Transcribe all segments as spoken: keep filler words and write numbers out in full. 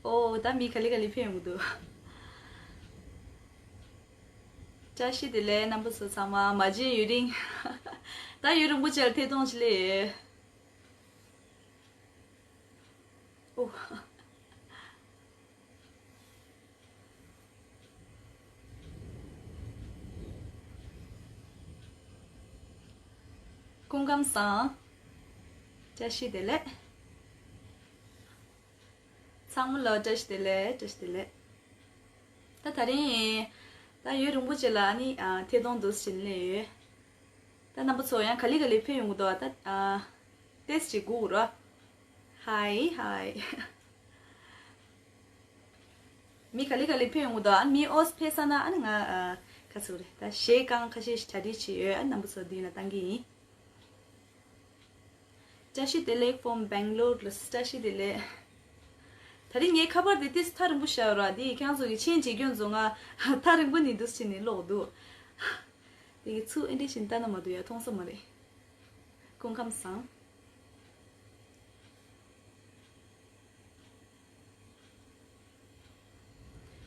ཨོ་ད་མི་ག་ལེ་ག་ལེ་ཕེབས་ཡོང་གི་འདུག་བཀྲ་ཤིས་བདེ་ལེགས་རྣམ་པ་ཚོ་ཚང་མ། མ་མཇལ་ཡུན་རིང་། ད་ཡུན་རིང་པོ་ཅིག་ལ་ཐད་གཏོང་ཅིག་སླེབས་ཡོད། ཨོ། སྐུ་ཁམས་བཟང་། བཀྲ་ཤིས་བདེ་ལེགས། ཚང་མ་ལ་བཀྲ་ཤིས་བདེ་ལེགས། བཀྲ་ཤིས་བདེ་ལེགས། ད་དེ་རིང་ད་ཡུན་རིང་པོ་ཅིག་ལ་ཨ་ནི་ཨ་ཐད་གཏོང་འདུག་སེ་བྱས་ནས་སླེབས་ཡོད། ད་རྣམ་པ་ཚོ་ཡང་ག་ལེ་ག་ལེ་ཕེབས་ཡོང་གི་འདུག་ད་ཨ་ཏེས་ཅིག་སྒུག་རོགས། ཧའི་ཧའི། མི་ག་ལེ་ག་ལེ་ཕེབས་ཡོང་གི་འདུག་ཨ་མི་ཨོས་ཕེབས་ས་ན་ཨ་ནི་ང་ཨ་ག་ཚོད་རེད། ད་གཞས་རྐང་ཁ་ཤས་ཤིག་གྲ་སྒྲིག་བྱས་ཡོད། ཨ་རྣམ་པ་ཚོ་མདུན་ལ་བཏང་གི་ཡིན། བཀྲ་ཤིས་བདེ་ལེགས་from Bangalore ལ། བཀྲ་ཤིས་བདེ་ལེགས། ད་རིང་ངའི་ཁ་པར་དེ་ཏིས་ཐག་རིང་པོ་བཞག་ཡོད་ར། དེ་ཁྱེད་རང་ཚོ་གི་མཆན་བྲིས་སྐྱོན་བཟོ་ང་ཐག་རིང་པོ་ནས་འདུག་སེ་བྱས་ནས་ཀློག་འདུག་དེ་གི་ཚུར་ཨེ་འདྲ་བྱས་ནས་ལྟ་ན་མ་འདུག་ཡ། མཐོང་ས་མ་རེད། སྐུ་ཁམས་བཟང་།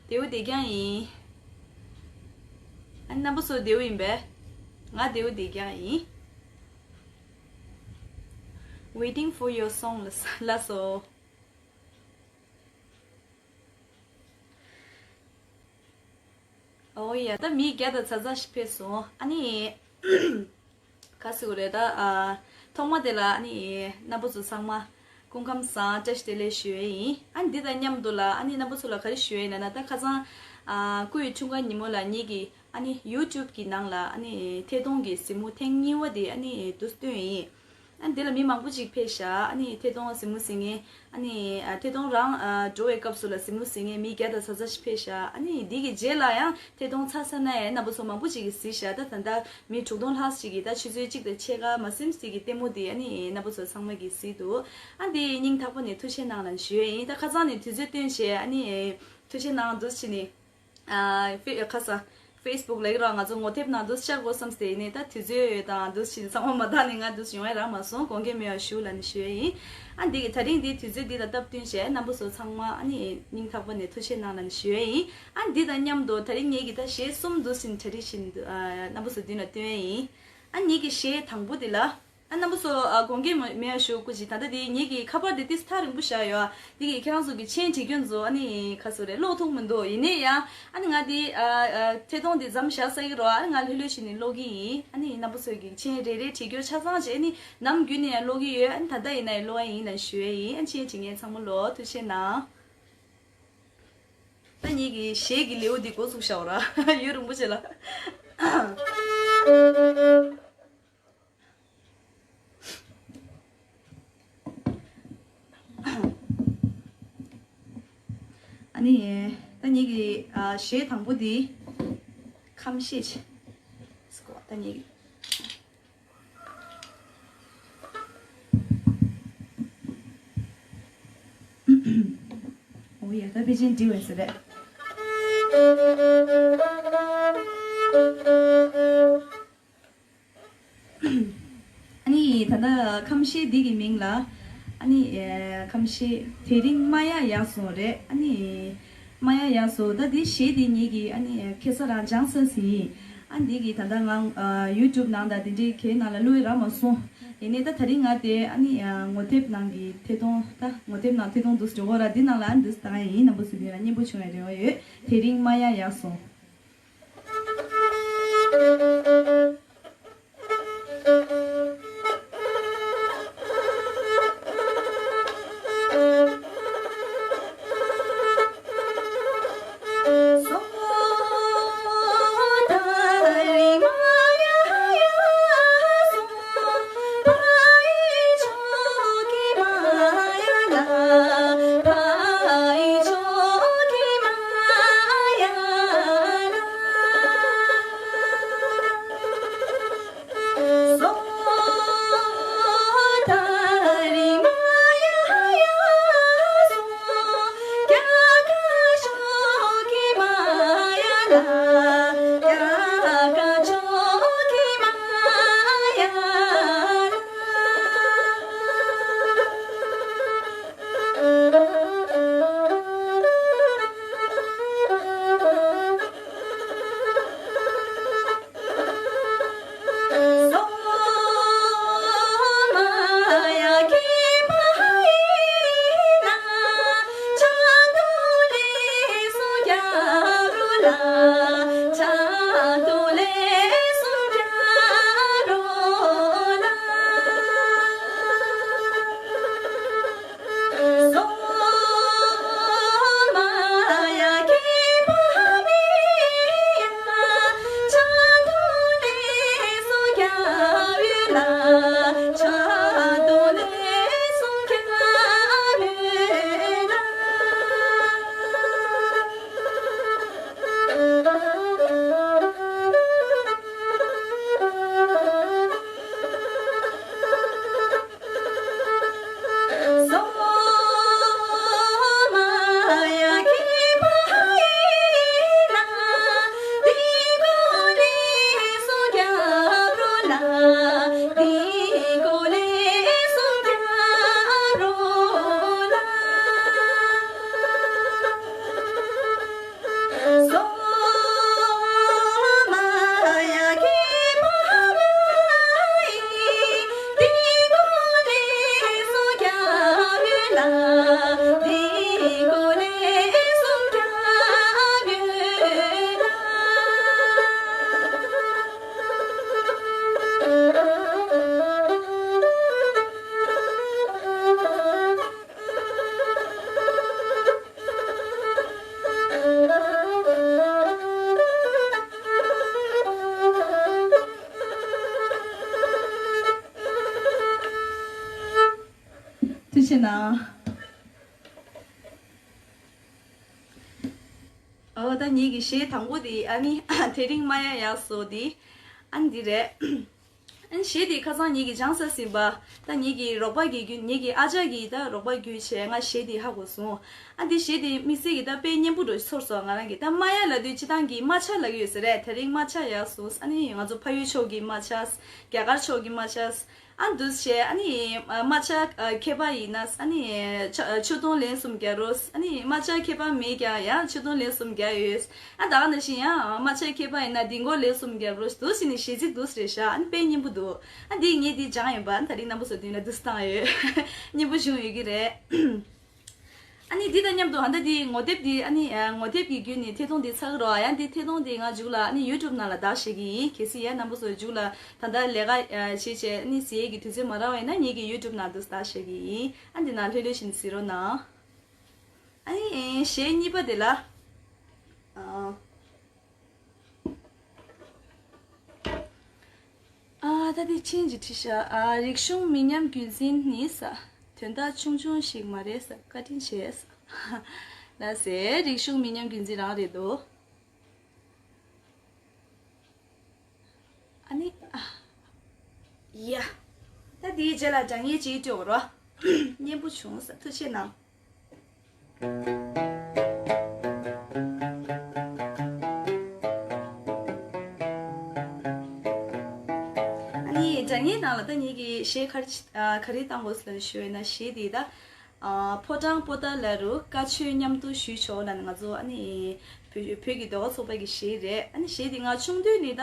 བདེ་བོ་བདེ་རྐྱང་ཡིན། ཨ་རྣམ་པ་ཚོ་བདེ་བོ་ཡིན་པས། ང་བདེ་བོ་བདེ་རྐྱང་ཡིན། Waiting for your song ལ་ལ་སོ། ཨོ་ཡ། ད་མི་བརྒྱ་དང་ཚ་ཚ་ཞིག་ཕེབས་སོང་། ཨ་ནི། ག་ཟེར་དགོས་རེད་ད། ཨ། ཐོག་མ་དེ་ལ་ཨ་ནི་རྣམ་པ་ཚོ་ཚང་མ་སྐུ་ཁམས་བཟང་། བཀྲ་ཤིས་བདེ་ལེགས་ཞུ་ཡས་ཡིན། ཨ་ནི་འདི་དང་མཉམ་དུ་ལ་ཨ་ནི་རྣམ་པ་ཚོ་ལ་ག་རེ་ཞུ་ཡས་ཡིན་ལབ་ན། ད་ཁ་སང་ཨ་སྐུ་ཡི་འཁྲུངས་སྐར་ཉིན་མོ་ལ་ངེད་ཀྱི་ཨ་ནི་ཡུ་ཊུབ་གི་ནང་ལ་ཨ་ནི་ཐད་གཏོང་གི་གཟིགས་མོ་ཐེངས་གཉིས་པ་དེ་ཨ་ནི་འདུག་སྟོན་ཡིན། ཨ་ནི་འདི་ལ་མི་མང་པོ་ཅིག་ཕེབས་ཤག་ཨ་ནི་ཐད་གཏོང་གཟིགས་མོ་གཟིགས་མཁན། ཨ་ནི་ཨ་ཐད་གཏོང་རང་ཨ་འགྲོ་བའི་སྐབས་སུ་ལ་གཟིགས་མོ་གཟིགས་མཁན་མི་བརྒྱ་དང་ཚ་ཚ་ཞིག་ཕེབས་ཤག་ཨ་ནི་འདི་གི་རྗེས་ལ་ཡང་ཐད་གཏོང་ཚར་ཚར་ན་ཡང་རྣམ་པ་ཚོ་མང་པོ་ཅིག་གིས་གཟིགས་ཤག་ད་ད་ལྟ་མི་དྲུག་སྟོང་ལྷག་ཅིག་གིས་ད་ཆུ་ཚོད་གཅིག་དང་ཕྱེད་ཀ་མ་ཟིན་ཙམ་གྱི་ལྟད་མོ་འདི་ཨ་ནི་རྣམ་པ་ཚོ་ཚང་མ་གིས་གཟིགས་འདུག་ཨ་འདི་སྙིང་ཐག་པ་ནས་ཐུགས་རྗེ་གནང་ལབ་ཞུ་ཡས་ཡིན། ད་ཁ་སང་ནས་དུས་ཚོད་བཏོན་བྱས་ཨ་ནི་ཐུགས་རྗེ་གནང་འདུག་བྱས་ནས། ཨ་ཧྥེ་ཁ་ས་ཧྥེ་སི་བུག་ལ་ཡོད་ར། ང་ཚོ་ངོ་དེབ་ནང་འདུག་བཅར་དགོས་བསམ་སྟེ་ཡིན་ནའི་ད་དུས་ཚོད་དང་འདུག་ཕྱིན་ཚང་མ་མ་དག་ནས་ང་འདུག་ཡོང་ཡ་རག་མ་སོང་། དགོངས་འགལ་མེད་པ་ཞུ་ལབ་ནས་ཞུ་ཡ་ཡིན། ཨ་འདི་གི་ད་རིང་འདི་དུས་ཚོད་འདི་ལ་སྟབས་བསྟུན་བྱས་རྣམ་པ་ཚོ་ཚང་མ་ཨ་ནི་སྙིང་ཐག་པ་ནས་ཐུགས་རྗེ་གནང་ལབ་ནས་ཞུ་ཡ་ཡིན། ཨ་འདི་དང་མཉམ་དུ་ད་རིང་ངེད་ཀྱི་ད་གཞས་གསུམ་འདུག་ཕྱིན་གྲ་སྒྲིག་བྱས་ནས་འདུག་ཨ་རྣམ་པ་ཚོ་མདུན་ལ་སྟོན་ཡ་ཡིན། ཨ་ངེད་ཀྱི་གཞས་དང་པོ་འདི་ལ། ཨ་རྣམ་པ་ཚོ་ཨ་དགོངས་འགལ་མ་མེད་པ་ཞུ་སྐུ་མཁྱེན། ད་ལྟ་འདི་ངེད་ཀྱི་ཁ་པར་འདི་ཏིས་ཐག་རིང་པོ་བཞག་ཡོད། འདི་གི་ཁྱེད་རང་ཚོ་གི་མཆན་བྲིས་སྐྱོན་ཚོ་ཨ་ནི་ག་ཚོད་རེད་ཀློག་ཐུབ་མི་འདུག་ཡིན་ནའི་ཡང་ཨ་ནི་ང་འདི་ཨ་ཨ་ཐད་གཏོང་འདི་མཚམས་བཞག་ས་ཡིན་རོགས། ཨ་ནི་ང་ལྷོད་ལྷོད་བྱས་ནས་ཀློག་གི་ཡིན། ཨ་ནི་རྣམ་པ་ཚོ་གི་མཆན་རེ་རེ་བྲིས་སྐྱོན་ཆ་ཚང་བྱས་ཨ་ནི་ནམ་རྒྱུན་ནས་ཡང་ཀློག་གི་ཡོད། ཨ་ནི་ད་ལྟ་ཡིན་ན་ཡང་ཀློག་ཡ་ཡིན་ལབ་ཞུ་ཡ་ཡིན། ཨ་མཆན་བྲིས་མཁན་ཚང་མ་ལོ་ཐུགས་རྗེ་གནང་། ད་ངེད་ཀྱི་གཞས་ཀྱི་ལེའུ་འདི་འགོ་ཚུགས་ཤག་ར། ཡུན་རིང་པོ་བྱས་ལ། ཨ་ནི། ད་ངེད་ཀྱི་ཨ་གཞས་དང་པོ་འདི། ཁམས་གཞས་ཆེ། ད་ངེད་ཀྱི། ཨོ་ཡ། ད་ཕལ་ཆེར་འགྲིག་པ་ཡིན་ས་རེད། ཨ་ནི་ད་ལྟ་ཁམས་གཞས་འདི་གི་མིང་ལ། ཨ་ནི་ཨེ་ཁམས་གཞས་དེ་རིང་མ་ཡག་ཡག་སོང་རེད། ཨ་ནི་མ་ཡག་ཡག་སོང་། ད་འདི་གཞས་འདི་ངེད་ཀྱི་ཨ་ནི་ཁ་སང་རང་སྦྱངས་ཚར་ཟིན་ཡིན། ཨ་འདི་གི་ད་ལྟ་ང་ཨ་ཡུ་ཊུབ་ནང་དང་དེ་འདྲའི་གའི་ནང་ལ་བླུགས་ཡ་རག་མ་སོང་། ཡིན་ནའི་ད་དེ་རིང་ང་དེ་ཨ་ནི་ཨ་ངོ་དེབ་ནང་གི་ཐད་གཏོང་ད་ངོ་དེབ་ནང་ཐད་གཏོང་འདུག་སེ་འགྲོ་གི་ཡོད་ར། འདི་ནང་ལ་ཨ་ནི་འདུག་སེ་བཏང་ཡ་ཡིན། རྣམ་པ་ཚོ་འདི་ལ་སྙན་པོ་བྱུང་བའི་རེ་བ་ཡོད། དེ་རིང་མ་ཡག་ཡག་སོང་། ན། ཨོ་ད་ངེད་ཀྱི་གཞས་དང་པོ་དེ་ཨ་ནི་དེ་རིང་མ་ཡ་ཡག་སོ་དེ་ཨ་ནི་དེ་རེད། ཨ་ནི་གཞས་དེ་ཁ་སང་ངེད་ཀྱི་སྦྱངས་ས་ཟིན་པ་ད་ངེད་ཀྱི་རོགས་པ་གི་རྒྱུད་ངེད་ཀྱི་ཨ་ཅག་གིས་ད་རོགས་པ་བརྒྱུད་བྱས་ང་གཞས་དེ་ཧ་གོ་སོང་། ཨ་འདི་གཞས་དེ་དམིགས་བསལ་གྱི་ད་དཔེ་སྙན་པོ་འདྲ་ཚོར་སོང་ང་རང་གི། ད་མ་ཡ་ལབ་དུས་སྤྱི་བཏང་གི་རྨ་ཆུ་ལབ་ཀྱི་ཡོད་ས་རེད། དེ་རིང་རྨ་ཆུ་ཡག་སོང་། ཨ་ནི་ང་ཚོ་ཕ་ཡུལ་ཕྱོགས་ཀྱི་རྨ་ཆུ། རྒྱ་གར་ཕྱོགས་ཀྱི་རྨ་ཆུ། ཨ་འདུག་བྱས་ཨ་ནི་རྨ་ཆུ་མཁས་པ་ཡིན་ན་ཨ་ནི་ཆུ་ཆུ་དུང་ལན་གསུམ་རྒྱག་རོགས། ཨ་ནི་རྨ་ཆུ་མཁས་པ་མེད་ཀྱང་ཡང་ཆུ་དུང་ལན་གསུམ་རྒྱག་ཡོད། ཨ་ད་ག་ནང་བཞིན་ཡང་རྨ་ཆུ་མཁས་པ་ཡིན་ན་ལྡིང་མགོ་ལན་གསུམ་རྒྱག་རོགས། འདུག་སེ་ནི་གཞས་ཚིག་འདུག་སེ་རེད་ཤག་ཨ་ནི་དཔེ་སྙན་པོ་འདུག་ཨ་འདི་ངས་འདི་སྦྱངས་ཡིན་པ། ཨ་ནི་ད་རིང་རྣམ་པ་ཚོ་མདུན་ལ་འདུག་སེ་བཏང་ཡོད། སྙན་པོ་བྱུང་ཡོད་ཀྱི་རེད། ཨ་ནི་འདི་དང་མཉམ་དུ་ཨ་ད་འདི་ངོ་དེབ་འདི་ཨ་ནི་ཨ་ངོ་དེབ་ཀྱི་བརྒྱུད་ནས་ཐད་གཏོང་འདི་ཚར་གི་རེད། ཡང་འདི་ཐད་གཏོང་འདི་ང་མཇུག་ལ་ཨ་ནི་ཡུ་ཊུབ་ནང་ལ་བཏང་བཞག་གི་ཡིན། གལ་སྲིད་ཡང་རྣམ་པ་ཚོ་མཇུག་ལ་ད་ལྟ་ལས་ཀ་ཨ་བྱེད་བྱས་ཨ་ནི་གཟིགས་ཡས་ཀྱི་དུས་ཚོད་མ་རག་པ་ཡིན་ན་ངེད་ཀྱི་ཡུ་ཊུབ་ནང་དུ་བཏང་བཞག་གི་ཡིན། ཨ་འདི་ནང་ལྷོད་ལྷོད་བྱས་ནས་གཟིགས་རོགས་གནང་། ཨ་ནི་གཞས་གཉིས་པ་དེ་ལ་ཨ། ཨ་ད་དེ་ཆེན་གྱི་ཁྲི་ཤ་ཨ་རིག་གཞུང་མི་ཉམས་རྒྱུན་འཛིན་ནི་ས་དོན་དག་ཆུང་ཆུང་ཞིག་མ་རེད་ས་བཀའ་དྲིན་ཆེ་ས་ལ་ཟེར། རིག་གཞུང་མི་ཉམས་རྒྱུན་འཛིན་རང་རེད་དོ། ཨ་ནི་ཨ་ཡ་ད་དེའི་རྗེས་ལ་སྒྲ་སྙན་ཅིག་སྤྲོད་རོགས། སྙན་པོ་བྱུང་ས་ཐུགས་རྗེ་གནང་། ཨ་ནི་སྒྲ་སྙན་ནང་ལ་ད་ངེད་ཀྱི་གཞས་ག་རེ་ཨ་ག་རེ་བཏང་དགོས་ཟེར་ཞུས་ན་གཞས་དེ་ད་ཨ་ཕོ་བྲང་པོ་ཏཱ་ལ་རུ་བཀའ་ཆོས་མཉམ་དུ་ཞུས་ཆོག་ལབ་ནས་ང་ཚོ་ཨ་ནི་བོད་བོད་ཀྱི་ཟློས་གར་ཚོགས་པ་གི་གཞས་རེད། ཨ་ནི་གཞས་དེ་ང་ཆུང་དུས་ནས་ད་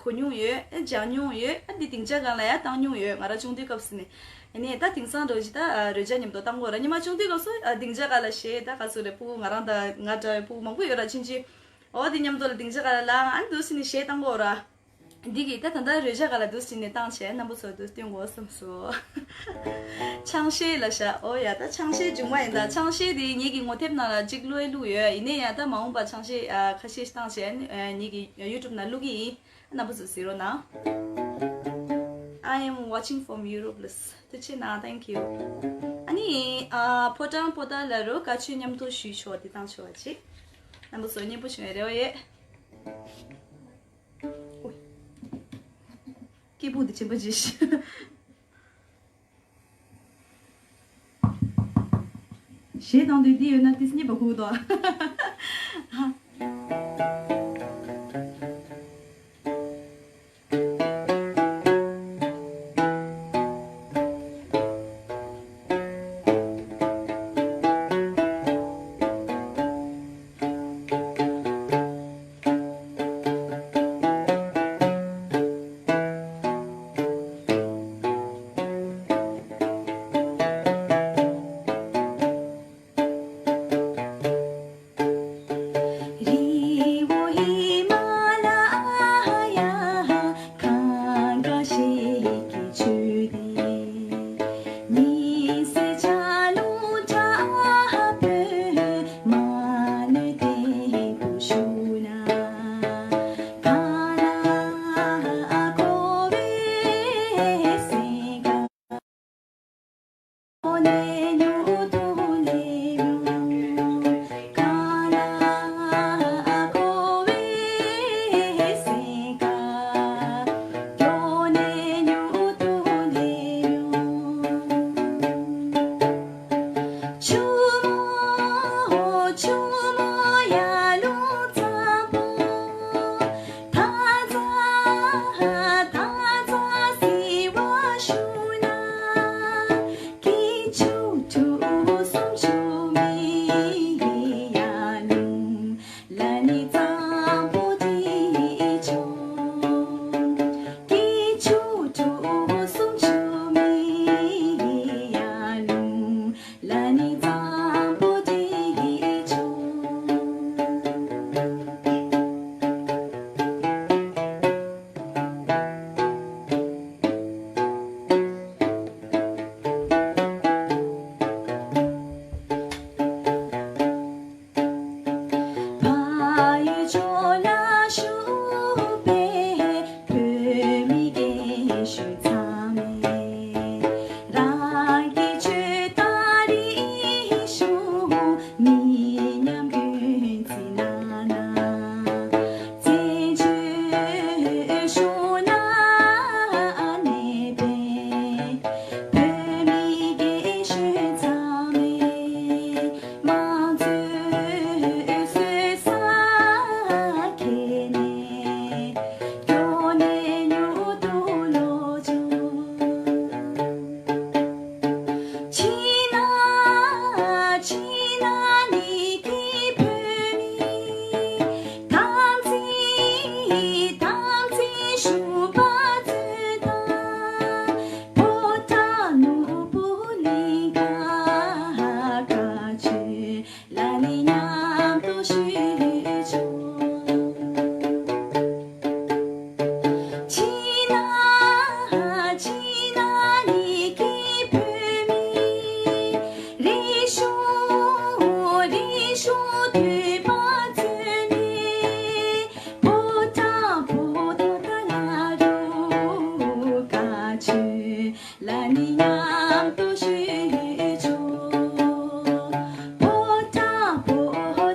གོ་མྱོང་ཡོད། ཨ་སྦྱང་མྱོང་ཡོད། ཨ་འདི་སྡིངས་ཆ་སྒང་ལ་ཡང་བཏང་མྱོང་ཡོད། ང་རང་ཆུང་དུས་སྐབས་སུ་ནས། ཨ་ནི་ད་དེང་སང་འདྲ་བོ་ཅིག་ད་རོལ་ཆ་མཉམ་དུ་བཏང་གོ་ར། ཉི་མ་ཆུང་དུས་སྐབས་སུ་ཨ་སྡིངས་ཆ་སྒང་ལ་གཞས་ད་ག་ཚོད་རེད། ཕྲུ་གུ་ང་རང་དང་ང་འདྲ་བའི་ཕྲུ་གུ་མང་པོ་ཡོད་ར། ཕྱིན་ཆད་འོ་དེ་མཉམ་དུ་ལ་སྡིངས་ཆ་སྒང་ལ་ལངས། ཨ་འདུག་སེ་ནས་གཞས་བཏང་གོ་ར། འདི་གི་ད་ད་ལྟ་རོལ་ཆ་སྒང་ལ་འདུག་སེ་ནས་བཏང་བྱས་རྣམ་པ་ཚོར་འདུག་སྟོན་དགོས་བསམ་སོང་། ཆང་གཞས་ལབ་ཤག་འོ་ཡ་ད་ཆང་གཞས་མཇུག་མ་ཡིན་ད། ཆང་གཞས་དེ་ངེད་ཀྱི་ངོ་དེབ་ནང་ལ་གཅིག་བླུགས་ཡ་བླུགས་ཡོད། ཡིན་ནའི་ཡང་ད་མ་འོངས་པ་ཆང་གཞས་ཨ་ཁ་ཤས་ཤིག་བཏང་བྱས་ཨ་ངེད་ཀྱི་ཡུ་ཊུབ་ནང་བླུག་གི་ཡིན། རྣམ་པ་ཚོ་གཟིགས་རོགས་གནང་། I am watching from Europe ལགས། ཐུགས་རྗེ་གནང་། Thank you. ཨ་ནི་ཨ་ཕོ་བྲང་པོ་ཏཱ་ལ་རུ་བཀའ་ཆོས་མཉམ་དུ་ཞུས་ཆོག་འདི་བཏང་ཆོག་པ་ཅིག་རྣམ་པ་ཚོ་སྙན་པོ་བྱུང་བའི་རེ་བ་ཡོད། ཨོ། སྐད་སྦུག་འདི་ཆེན་པོ་ཅིག་གཞས་བཏང་དུས་འདི་ཡོད་ན་ཏིས་རྙེད་པ་ཁུག་ཏོ། མི་མཉམ་ཀུན་བརྩི་ན་ན། བཙན་བྱོལ་ཤོར་ན་གནས་པའི་བོད་མི་རྒན་གཞོན་ཚང་མས་དམངས་གཙོའི་སྲོལ་ས་ཁྱེར་ནས། མགྱོགས་ནས་མྱུར་དུ་ལོག་འགྲོ། ཕྱི་ནང་ཕྱི་ནང་གཉིས་ཀྱི་བོད་མི་དམ་འཛིན་དམ་འཛིན་ཞུ་བ་བརྩོན་དང་། ཕོ་བྲང་ནོར་བུ་གླིང་ག་བཀའ་ཆོས་ལ་ནི་མཉམ་དུ་ཞུ་ཆོག་ཕྱི་ནང་ཕྱི་ནང་གཉིས་ཀྱི་བོད་མི་རིག་གཞུང་རིག་གཞུང་འདུས་པ་བརྩོན་ནས། ཕོ་བྲང་ཕོ་བྲང་དང་ང་རུ་བཀའ་ཆོས་ལ་ནི་མཉམ་དུ་ཞུ་ཆོག་ཕོ་བྲང་ཕོ་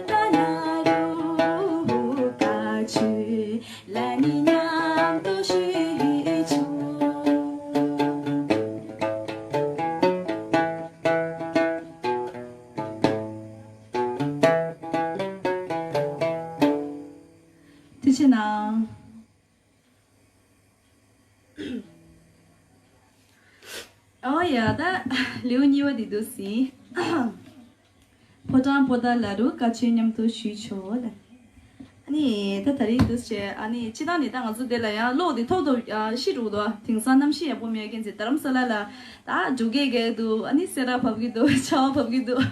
བྲང་ན་རུ་བཀའ་ཆོས་ལ་ནི་མཉམ་དུ་ཞུ་ཆོག་ཐུགས་རྗེ་གནང་། ཨོ་ཡ། ད་ལེའུ་གཉིས་པ་འདི་འདུག་སེ། ཕོ་བྲང་པོ་ཏཱ་ལ་རུ་བཀའ་ཆོས་མཉམ་དུ་ཞུས་ཆོག་ལ། ཨ་ནི་ད་ད་རེས་འདུག་སེ། ཨ་ནི་སྤྱིར་བཏང་ནས་ད་ང་ཚོ་འདི་ལ་ཡང་གློག་འདི་ཐོག་ཐོག་ཨ་ཤི་འགྲོ་གི་འདུག་དེང་སང་གནམ་གཤིས་ཡག་པོ་མེད་མཁན་ཚེ་རྡ་རམ་ས་ལ་ལ་ད་འབྲུག་སྐད་རྒྱག་གི་འདུག་ཨ་ནི་སེ་ར་བབས་ཀྱི་འདུག་ཆར་པ་བབས་ཀྱི་འདུག་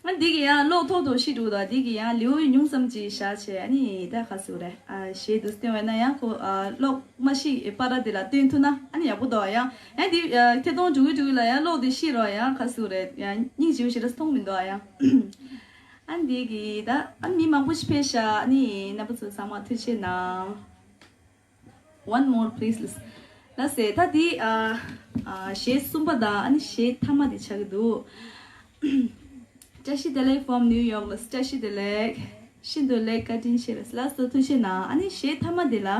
ཨ་འདི་གི་ཡང་གློག་ཐོག་ཐོག་ཤི་འགྲོ་གི་འདུག་འདི་གི་ཡང་ལེའུ་ཉུང་ཙམ་ཅིག་བཞག་བྱས། ཨ་ནི་ད་ག་ཟེར་རེད། ཨ་གཞས་འདུག་སྟོན་བས་ན་ཡང་ཁོ་ཨ་གློག་མ་ཤི་བར་འདི་ལ་སྟོན་ཐུབ་ན་ཨ་ནི་ཡག་པོ་འདུག་ཡང་ཡང་འདི་ཨ་ཐད་གཏོང་འགྲོ་གི་འགྲོ་གི་ལ་ཡང་གློག་འདི་ཤི་རོགས། ཡང་ག་ཟེར་རེད། ཡང་སྙིང་རྗེ་པོ་ཞེ་དྲག་མཐོང་མི་འདུག་ཡང་ཨ་འདི་གི་ད་ཨ་མི་མང་པོ་ཞིག་ཕེབས་ཤག་ཨ་ནི་རྣམ་པ་ཚོ་ཚང་མ་ཐུགས་རྗེ་གནང་། One more, please. ལགས་སེ། ད་འདི་ཨ་ཨ་གཞས་གསུམ་པ་དང་ཨ་ནི་གཞས་ཐ་མ་དེ་ཆགས་ཀྱི་འདུག་བཀྲ་ཤིས་བདེ་ལེགས། from New York ལགས། བཀྲ་ཤིས་བདེ་ལེགས། ཤིན་ཏུ་ལེགས། བཀའ་དྲིན་ཆེ་ལགས། ལགས་སོ། ཐུགས་རྗེ་གནང་། ཨ་ནི་གཞས་ཐ་མ་དེ་ལ་ཨ་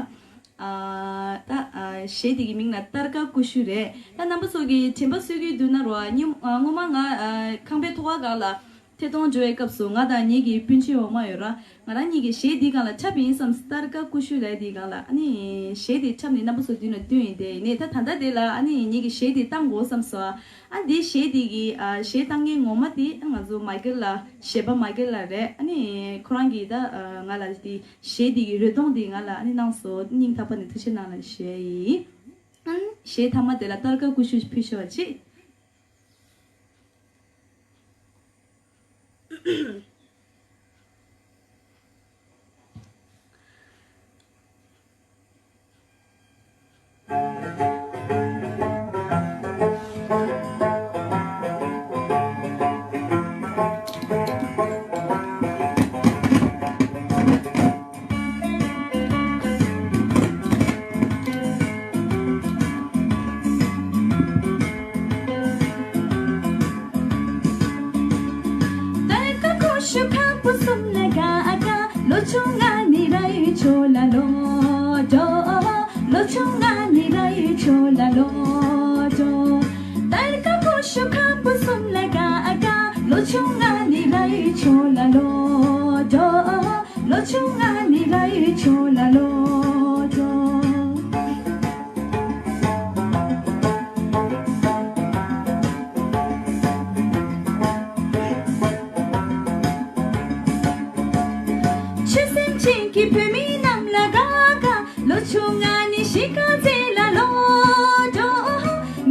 ད་ཨ་གཞས་དེ་གི་མིང་ལ་སྟར་ཀ་ཀུ་ཤུ་རེད། ད་རྣམ་པ་ཚོ་གི་དྲན་པ་གསོས་ཀྱི་འདུག་ན་རོ། ཨ་སྔོན་མ་ང་ཨ་ཁང་པའི་ཐོག་ཁ་སྒང་ལ་ཐད་གཏོང་འགྲོ་བའི་སྐབས་སུ་ང་དང་ངེད་ཀྱི་སྤུན་མཆེད་འོག་མ་ཡོད་ར། ང་རང་གཉིས་ཀྱིས་གཞས་འདི་སྒང་ལ་འཁྲབ་ཡིན་བསམ། སྟར་ཀ་ཀུ་ཤུ་ལབ་འདི་སྒང་ལ་ཨ་ནི་གཞས་འདི་འཁྲབ་ནས་རྣམ་པ་ཚོ་མདུན་ལ་བཏོན་ཡིན། དེ་ཡིན་ནའི་ད་ད་ལྟ་དེ་ལ་ཨ་ནི་ངེད་ཀྱིས་གཞས་འདི་བཏང་དགོས་བསམ་སོང་། ཨ་འདི་གཞས་འདི་གི་ཨ་གཞས་བཏང་མཁན་ངོ་མ་དེ་ང་ཚོ་མའི་ཀལ་ལགས། གཞས་པ་མའི་ཀལ་ལགས་རེད། ཨ་ནི་ཁོ་རང་གིས་ད་ང་ལ་འདི་གཞས་འདི་གི་རོལ་སྟོན་འདི་ང་ལ་ཨ་ནི་གནང་སོང་། སྙིང་ཐག་པ་ནས་ཐུགས་རྗེ་གནང་ལ་ཞུ་ཡ་ཡིན། ཨ་ནི་གཞས་ཐ་མ་དེ་ལ་སྟར་ཀ་ཀུ་ཤུ་ཕུལ་ཤོག་ཅིག་སྟར་ཀ་ཀུ་ཤུ་ཁམ་བུ་གསུམ་ལ་ཀ་ཀ། ལོ་ཆུང་ང་ནི་ར་ཡུལ་ཕྱོགས་ལ་ལོག་འགྲོ། ལོ་ཆུང་ང་ནི་ར་ཡུལ་ཕྱོགས་ལ་ལོག་འགྲོ། སྟར་ཀ་ཀུ་ཤུ་ཁམ་བུ་གསུམ་ལ་ཀ་ཀ། ལོ་ཆུང་ང་ནི་ར་ཡུལ་ཕྱོགས་ལ་ལོག་འགྲོ། ལོ་ཆུང་ང་ནི་ར་ཡུལ་ཕྱོགས་ལ་ལོག་འགྲོ། ཆོས་སེམས་ཅན་གྱི་བོད་མི་རྣམས་ལ་ཀ་ཀ། ལོ་ཆུང་ང་ནི་གཞིས་ཀ་རྩེ་ལ་ལོག་འགྲོ།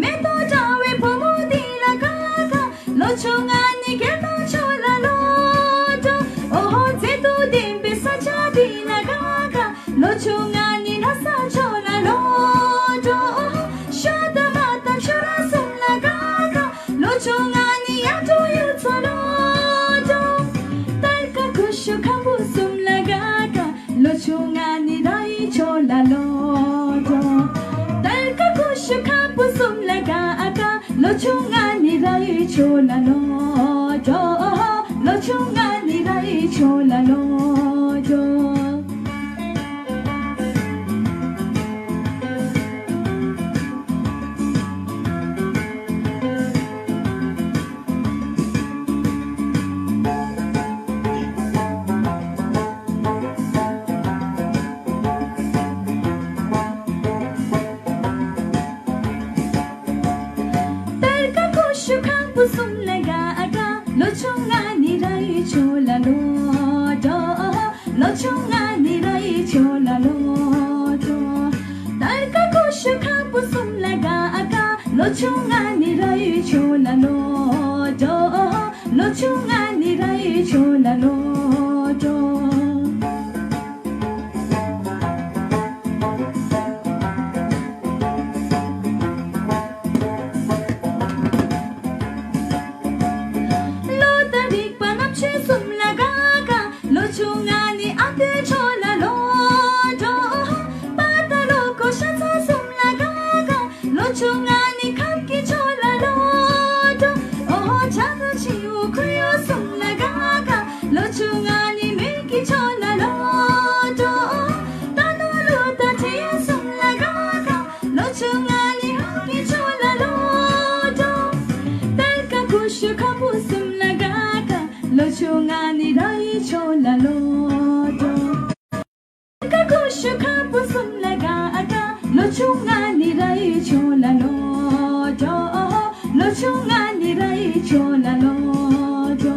མེ་ཏོག་འདྲ་བའི་བུ་མོ་འདི་ལ་ཀ་ཀ། ལོ་ཆུང་ང་ནི་རྒྱལ་ནང་ཕྱོགས་ལ་ལོག་འགྲོ། ཨོ་ཧོ་མཛེས་སྡུག་ལྡན་པའི་ས་ཆ་འདི་ལ་ཀ་ཀ། ལོ་ཆུང་ང་ནི་ལྷ་ས་ཕྱོགས་ལ་ལོག་འགྲོ། ཤོ་ད་མ་དང་ཤོ་ར་གསུམ་ལ་ཀ་ཀ། ལོ་ཆུང་ང་ནི་ཡར་འགྲོ་ཡུལ་ཚོ་ལོག་འགྲོ། སྟར་ཀ་ཀུ་ཤུ་ཁམ་བུ་གསུམ་ལ་ཀ་ཀ། ལོ་ཆུང་ང་ནི་ར་ཡུལ་ཕྱོགས་ལ་ལོག་འགྲོ། སྟར་ཀ་ཀུ་ཤུ་ཁམ་བུ་གསུམ་ལ་ཀ་ཀ། ལོ་ཆུང་ང་ནི་ར་ཡུལ་ཕྱོགས་ལ་ལོག་འགྲོ། ལོ་ ཆུང་ང་ནི་ར་ཡི་ཆོ་ལ་ལོ་ཏོ། ཏར་ཀ་ཀུ་ཤུ་ཁམ་བུ་སུམ་ལ་ག་ཨ་ཀ། ལོ་ཆུང་ང་ནི་ར་ཡི་ཆོ་ལ་ལོ་ཏོ། ལོ་ཆུང་ང་ནི་ར་ཡི་ཆོ་ལ་ལོ་ཏོ། ཏར་ཀ་ཀུ་ཤུ་ཁམ་བུ་སུམ་ལ་ག་ཨ་ཀ། ལོ་ཆུང་ང་ནི་ར་ཡི་ཆོ་ལ་ལོ་ཏོ། ལོ་ཆུང་ང་ནི་ར་ཡི་ཆོ་ལ་ལོ་ཏོ། ལོ་ཏ་རིག་པ་ནམ་ཆོས་གསུམ་ལ་ག་ག། ལོ་ཆུང་ང་ནི་ཨ་ཏོའི་ཆོ་ལ་ལོ་ཏོ། པ་ཏ་ལོ་ཀོ་ཤ་ཚ་གསུམ་ལ་ག་ག། ལོ་ཆུང་ང་ནི་ཁམས་ཀྱི་ཆོ་ལ་ལོ་ཏོ། ཨོ་ཧོ་ཆ་ཏོ་ཆི་ཡུ་ཁུ་ཡོ་གསུམ་ལ་ག་ག། ལོ་ཆུང་ང་ནི་མོན་གྱི་ཆོ་ལ་ལོ་ཏོ། ཏ་ནོ་ལུ་ཏ་ཁྲི་ཡ་གསུམ་ལ་ག་ག། ལོ་ཆུང་ང་ནི་ཧང་གི་ཆོ་ལ་ལོ་ཏོ། ཏར་ཀ་ཀུ་ཤུ་ཁམ་བུ་གསུམ་ལ་ག་ག། ལོ་ཆུང་ང་ནི་ར་ཡི་ཆོ་ལ་ལོ་ཏོ། ཀ་ཀུ་ཤུ་ཁམ་བུ་གསུམ་ལ་ག་ག། ལོ་ཆུང་ང་ནི་ར་ཡི་ཆོ་ལ་ལོ་ཏོ། ལོ་ཆུང་ང་ནི་ར་ཡི་ཆོ་ལ་ལོ་ཏོ།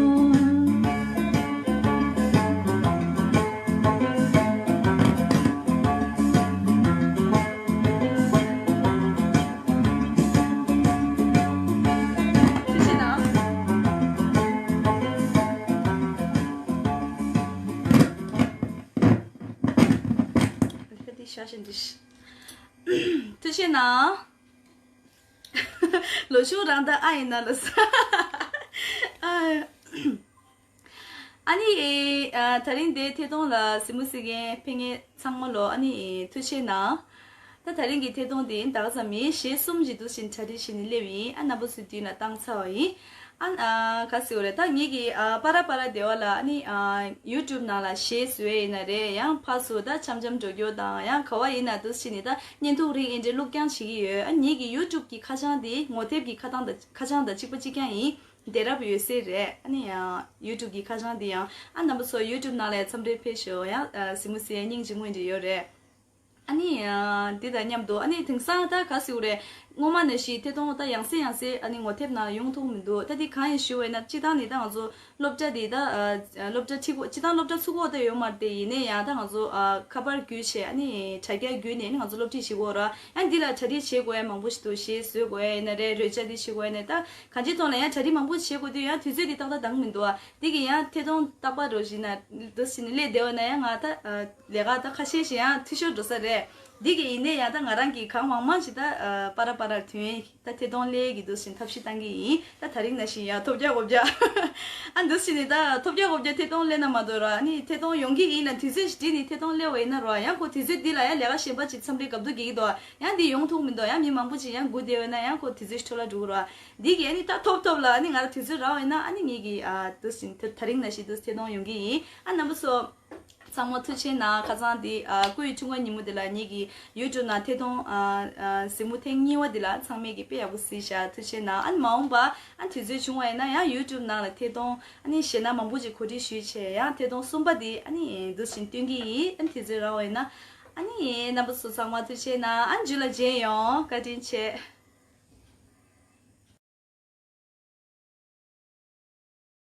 ཐུགས་རྗེ་གནང་། ཐུགས་རྗེ་གནང་། ལོ་ཆུང་རང་ད་ཨ་ཡིན་ན་ལོ་ས། ཨ་ནི་ཨེ་ཨ་ད་རིང་དེ་ཐད་གཏོང་ལ་གཟིགས་མོ་གཟིགས་མཁན་ཕེབས་མཁན་ཚང་མ་ལོ་ཨ་ནི་ཨེ་ཐུགས་རྗེ་གནང་། ད་ད་རིང་གི་ཐད་གཏོང་དེ་ད་ག་ཙམ་མིན་གཞས་གསུམ་ཞིག་འདུག་བཞིན་གྲ་སྒྲིག་བྱས་ནས་སླེབས་ཡིན། ཨ་རྣམ་པ་ཚོའི་མདུན་ལ་བཏང་ཚར་བ་ཡིན། ཨ་ཨ་ག་ཟེར་བ་རེད། ད་ངེད་ཀྱི་ཨ་པ་ར་པ་ར་སྡེ་བ་ལ་ཨ་ནི་ཨ་ཡུ་ཊུབ་ནང་ལ་གཞས་བཟོས་ཡིན་ན་རེད། ཡང་ཕར་ཚུར་ད་འཆམ་འཆམ་འགྲོ་རྒྱུ་དང་ཡང་ག་བ་ཡིན་ན་འདུག་བཞིན་ནས་ད་བརྙན་ཐུང་རིང་ཨེ་འདྲ་བླུགས་རྐྱང་བྱེད་ཀྱི་ཡོད། ཨ་ངེད་ཀྱི་ཡུ་ཊུབ་ཀྱི་ཁ་བྱང་དེ་ངོ་དེབ་ཀྱི་ཁ་བྱང་དང་ཁ་བྱང་དང་གཅིག་པ་གཅིག་རྐྱང་ཡིན། དེ་རབ་ཡོད་སའི་རེད། ཨ་ནི་ཡང་ཡུ་ཊུབ་ཀྱི་ཁ་བྱང་འདི་ཡང་ཨ་རྣམ་པ་ཚོ་ཡུ་ཊུབ་ནང་ལ་འཚམས་འདྲི་ཕེབས་ཤོག་ཡང་ཨ་གཟིགས་མོ་གཟིགས་ཡ་སྙིང་རྗེ་མོ་འདྲ་ཡོད་རེད། ཨ་ནི་ཡང་འདི་དང་མཉམ་དུ་ཨ་ནི་དེང་སང་ད་ག་ཟེར་དགོས་རེད། སྔོན་མ་ནང་བཞིན་ཐད་གཏོང་ད་ཡང་སེ་ཡང་སེ་ཨ་ནི་ངོ་དེབ་ནང་ཡོང་ཐུབ་མི་འདུག་ད་འདི་གང་ཡིན་ཞུ་བས་ན་སྤྱི་བཏང་ནི་ད་ང་ཚོ་སློབ་གྲྭ་འདི་ད་ཨ་སློབ་གྲྭ་ཁྲིད་གོ་སྤྱི་བཏང་སློབ་གྲྭ་ཚུགས་གོ་ད་ཡོད་མ་རེད་དེ། ཡིན་ནའི་ཡང་ད་ང་ཚོ་ཨ་ཁ་པར་བརྒྱུད་བྱས་ཨ་ནི་དྲ་རྒྱ་བརྒྱུད་ནས་ཨ་ནི་ང་ཚོ་སློབ་ཁྲིད་བྱེད་གོ་ར། ཡང་འདི་ལ་གྲ་སྒྲིག་བྱེད་དགོས་ཡ་མང་པོ་ཞིག་འདུག་གཞས་བཟོ་དགོས་ཡ་ཡིན་ན་རེད། རོལ་ཆ་འདི་བྱེད་དགོས་ཡ་ཡིན་ན་ད་གང་ཅིའི་ཐོག་ལ་ཡང་གྲ་སྒྲིག་མང་པོ་བྱེད་དགོས་དུས་ཡང་དུས་ཚོད་འདི་ཏག་ཏག་འདང་མི་འདུག་ཨ། འདི་གི་ཡང་ཐད་གཏོང་རྟག་པར་རོ་བཞིན་ན་འདུག་ཟིན་ནས་སླེབས་བསྡད་པ་ན་ཡང་ང་ད་ལས་ཀ་ད་ཁ་ཤས་ཤིག་ཡང་འཐུས་ཤོར་འགྲོ་ས་རེད། འདི་གི་ཡིན་ནས་ཡང་ད་ང་རང་གི་གང་མང་མང་ཞིག་ད་པ་ར་པ་ར་དུས་ད་ཐད་གཏོང་ལས་ཀྱི་འདུག་ཟིན་ཐབས་ཤེས་བཏང་གི་ཡིན། ད་ད་རིང་ནང་བཞིན་ཡང་ཐོབ་རྒྱག་གོ་རྒྱག་ཨ་འདུག་ཟིན་ནས་ད་ཐོབ་རྒྱག་གོ་རྒྱག་ཐད་གཏོང་སླེབས་ན་མ་གཏོགས་ར་ཨ་ནི་ཐད་གཏོང་ཡོང་གི་ཡིན་ལ་དུས་ཚོད་ཞིག་བྲིས་ནས་ཐད་གཏོང་སླེབས་པ་ཡིན་ན་ར་ཡང་ཁོ་དུས་ཚོད་འདི་ལ་ཡང་ལས་ཀ་གཞན་པ་ཅིག་འཚམས་འདྲི་སྐབས་དུ་གི་འདུག་ཡང་འདི་ཡོང་ཐུབ་མི་འདུག་ཡང་མི་མང་པོ་ཅིག་ཡང་སྒུག་བསྡད་པ་ན་ཡང་ཁོ་དུས་ཚོད་འཕྲོ་བརླག་འགྲོ་གི་ར། འདི་གི་ཨ་ནི་ད་ཐོབ་ཐོབ་ལ་ཨ་ནི་ང་ར་དུས་ཚོད་རག་ཡོད་ན་ཨ་ནི་ངེད་ཀྱི་ཨ་དུ་ཟིན་ད་ད་རིང་ནང་བཞིན་དུ་ཐད་གཏོང་ཡོང་གི་ཡིན། ཨ་རྣམ་པ་ཚོ་ཚང་མ་ཐུགས་རྗེ་གནང་། ཁ་སང་འདི་ཨ་སྐུ་ཡི་ཆུང་བ་ཉིན་མོ་འདི་ལ་ངེད་ཀྱི་ཡུ་ཊུབ་ནང་ཐད་གཏོང་ཨ་ཨ་གཟིགས་མོ་ཐེངས་གཉིས་པ་འདི་ལ་ཚང་མས་ཀྱི་དཔེ་ཡག་པོ་གཟིགས་ཤག་ཐུགས་རྗེ་གནང་། ཨ་ནི་མ་འོངས་པ་ཨ་དུས་ཚོད་བྱུང་བ་ཡིན་ན་ཡང་ཡུ་ཊུབ་ནང་ལ་ཐད་གཏོང་ཨ་ནི་གཞས་སྣ་མང་པོ་ཅིག་གོ་སྒྲིག་ཞུས་བྱས་ཡང་ཐད་གཏོང་གསུམ་པ་འདི་ཨ་ནི་འདུག་བཞིན་སྟོན་གི་ཡིན། ཨ་ནི་དུས་ཚོད་རག་པ་ཡིན་ན་ཨ་ནི་རྣམ་པ་ཚོ་ཚང་མ་ཐུགས་རྗེ་གནང་། ཨ་ནི་མཇུག་ལ་མཇལ་ཡོང་། བཀའ་དྲིན་ཆེ།